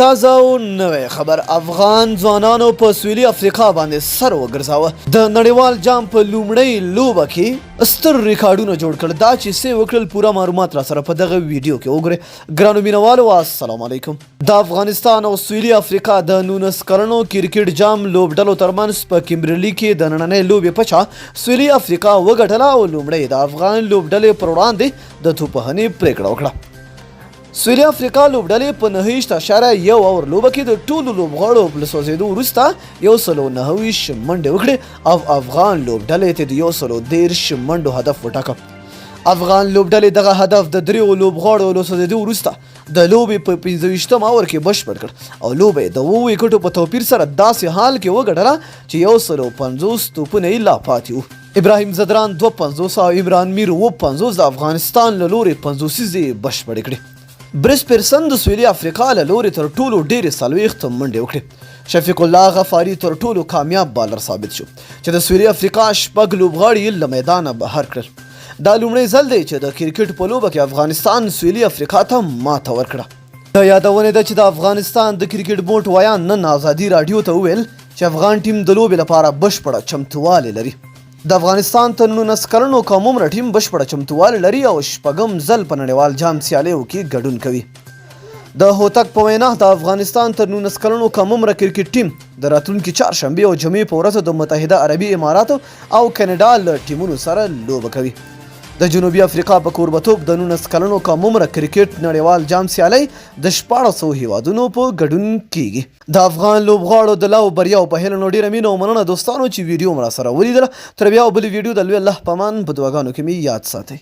تازه او نوی خبر، افغان ځوانانو په سویلي افریقا باندې سر وګرځاوه. د نړیوال جام په لومړۍ لوبه کې ستر ریکارډونه جوړ کړ. دا چې څه وکړل، پوره معلومات را سره په دغه ویډیو کې وګورئ. ګرانو مینوالو، السلام علیکم. د افغانستان او سویلي افریقا د 19 کلنو کرکټ جام لوبډلو ترمنځ په کیمبرلي کې د نننۍ لوبې پچه سویلي افریقا وګټله او لومړی د افغان لوبډلې پر وړاندې د توپوهنې پرېکړه وکړه. سویلي افریقا لوبډلې په 29.1 اور لوبه کې د ټولو لوبغاړو له سوځېدو وروسته 129 منډې وکړې او افغان لوبډلې ته د 130 منډو هدف وټاکه. افغان لوبډلې دغه هدف د دریو لوبغاړو له سوځېدو وروسته د لوبې په 25 اور کې بشپړ کړ او لوبه یې د اوو ویکټو په توپیر سره داسې حال کې وګټله چې 150 توپونه یې لا پاتې وو. ابراهیم ځدران 52 او عمران میر 57 د افغانستان له لورې پنځوسیزې بشپړې کړې. بریس پیرسن د سویلي افریقا له لورې تر ټولو ډېرې 40 منډې وکړې. شفیق الله غفاري تر ټولو کامیاب بالر ثابت شو چې د سویلي افریقا شپږ لوبغاړي یې له میدانه بهر کړل. دا لومړی ځل دی چې د کرکټ په لوبه کې افغانستان سویلي افریقا ته ماته ورکړه. د یادونې ده چې د افغانستان د کرکټ بورډ ویاند نن ازادي راډیو ته وویل چې افغان ټیم د لوبې لپاره بشپړه چمتووالی لري. د افغانستان تر 19 کلنو کم عمره ټیم بشپړه چمتووالی لري او شپږم ځل په نړیوال جام سیالیو کې ګډون کوي. د هوتک په وینا، د افغانستان تر 19 کلنو کم عمره کرکټ ټیم د راتلونکي چهارشنبې او جمعې په ورځو د متحده عربي اماراتو او کاناډا له ټیمونو سره لوبه کوي. د جنوبي افریقا په کوربتوب د 19 کلنو کم عمره کرکټ نړیوال جام سیالۍ د 16 هیوادونو په ګډون کیږي. د افغان لوبغاړو د لاو بریاو په هیله نو ډیره مینه او مننه دوستانو چې ویډیو مو راسره ولیدله. تر بیا او بلې ویډیو د لوی الله په امان، په دعاګانو کې مې یاد ساتئ.